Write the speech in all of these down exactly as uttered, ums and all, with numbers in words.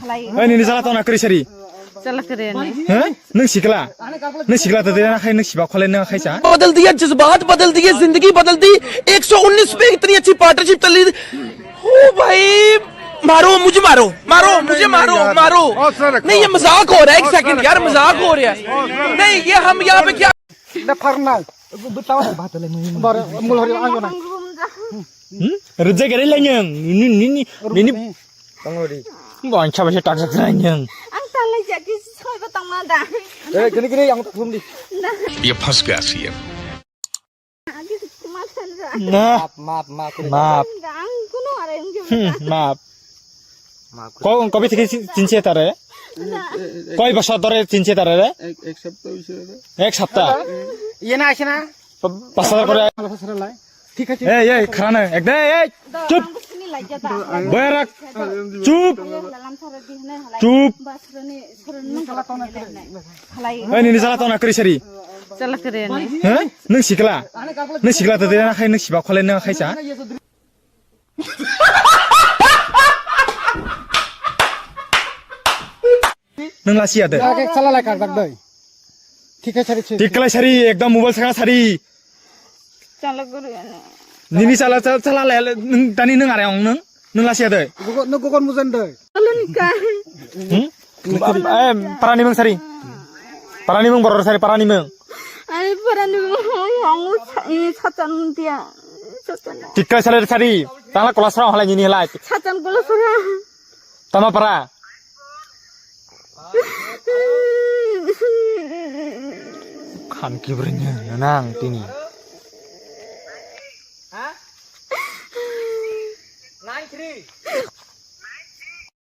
Oi, nini jala tona kri sari. Jala kri ani. He? Nung sikla. Nung sikla to dena khai nung siba khole nung khai sa. बदल दिया, जज्बात बदल दिए, जिंदगी बदल दी। एक सौ उन्नीस पे इतनी अच्छी पार्टनरशिप चल रही थी। ओ भाई, मारो, मुझे मारो, मारो, मुझे मारो, मारो। नहीं, ये मजाक हो रहा है, एक सेकंड यार, मजाक हो रहा है। नहीं, ये हम यहाँ पे क्या Dah pernah. Bar mulhari ang kena. Hmm? Reject gari lanyang. Nini, nini, nini. Tangori. Gua ancha basa tak tak lanyang. Ang talai jadi soi batang mada. Eh, gini gini yang tak belum di. ये फंस गया CM. Nah. Maaf, maaf, maaf. Maaf. Ang kuno are ang Hmm, maaf. Maaf. Kau, kau bisa kisi cince tare? Koi basa tare cince tare re? এক এক সপ্তাহ হইছে রে। Ek sapta. Iye na, ashe na? Pas hajar kore. Malah sasra lai. Thik ache. Ei, ei, khara na. Ekdom, ei, ei, chup. Boyarak. Chup. Chup. Ei, nini jala tona kri sari. Jala kri ani. He? Nung sikla. Nung sikla to dena khai nung siba khole nung khai sa. Nung lasi ya de. Ake chala lai kar dak doi. Thik hai sari. Thik kalai sari, ekdom mobile saka sari. Chala guru ani. Nini chala, chala, chala lai, nung, tani nung are ong nung. Nung lasi ya de. Gogo, nung gogo mujan doi. Alun ka. Hmm? Eh, parani mung sari. Parani mung boror sari, parani mung. Ani parani mung, ang sa-, eh, satan dia. Satan. Thik kalai sari sari. Tangla kolasra halai nini halai. Satan kolasra. Tama para. Khan kibrenya nang tini.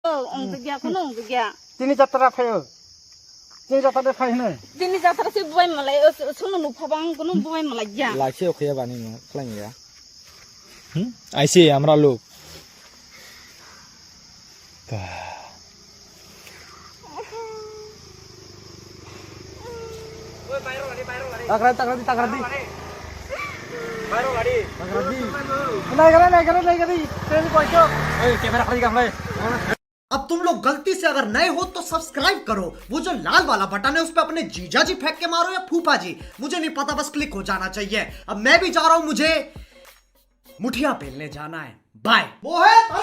Oh, ong tugya, kuno ong tugya. Tini jatra phayo. Tini jatra phai hino. Tini jatra se buai malai, o, o, sono nuk phabang kuno buai malai ya. Lai se okhe bani no khlai ya. Hmm? Aise amra lok. Takra, takra di, takra di. Takra di. Nai gara, nai gara, nai gara. Teni koiso. Ei, camera khali gamlai. अब तुम लोग गलती से अगर नए हो तो सब्सक्राइब करो, वो जो लाल वाला बटन है उस पर अपने जीजा जी फेंक के मारो या फूफा जी, मुझे नहीं पता, बस क्लिक हो जाना चाहिए। अब मैं भी जा रहा हूँ, मुझे मुठिया बेलने जाना है। बाय। मोहित।